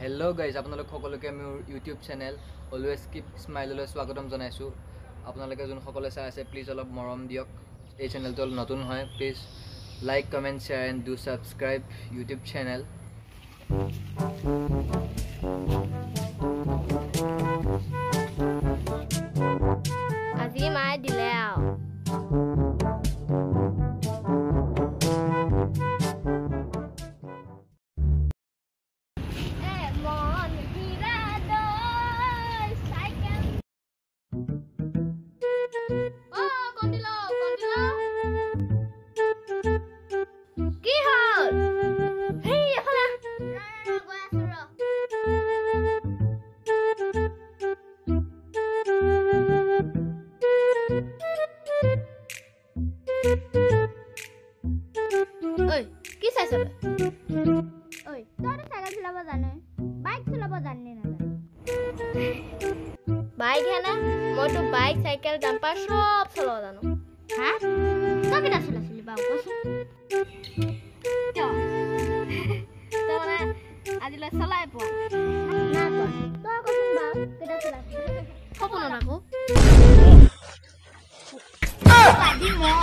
Hello' guys, আপোনালোক সকলোকে মোৰ ইউটিউব চেনেল অলৱেজ কিপ স্মাইললৈ স্বাগতম জনাইছোঁ। আপোনালোকে যোনসকলে চাই আছে, প্লিজ অলপ মৰম দিয়ক। এই চেনেলটো অলপ নতুন হয়। Please like, comment, share and do subscribe YouTube channel. আজি মায়ে দিলে আৰু। এ মন হীৰা দৈ চাইকেল। অ কণ্ডিল, কণ্ডিল, কি হ'ল? হেই, এফালে আহ। ৰ, ৰ, গৈ আছো ৰ। ঐ, কি চাইছ তই? ঐ, তইতো চাইকেল চলাব জানে, বাইক চলাব জানি নাজানে? বাইক হে নে? মইতো বাইক, চাইকেল, জাম্পাৰ চব চলাব জানো। হা, তই কেইটা চলাইছিলি বাৰু কচোন? কিয়, তই মানে আজিলৈ চলাই পোৱা নাই? পোৱা। তই কচোন বাৰু, কেইটা চলাইছিলি? সপোনত আকৌ। আজি মই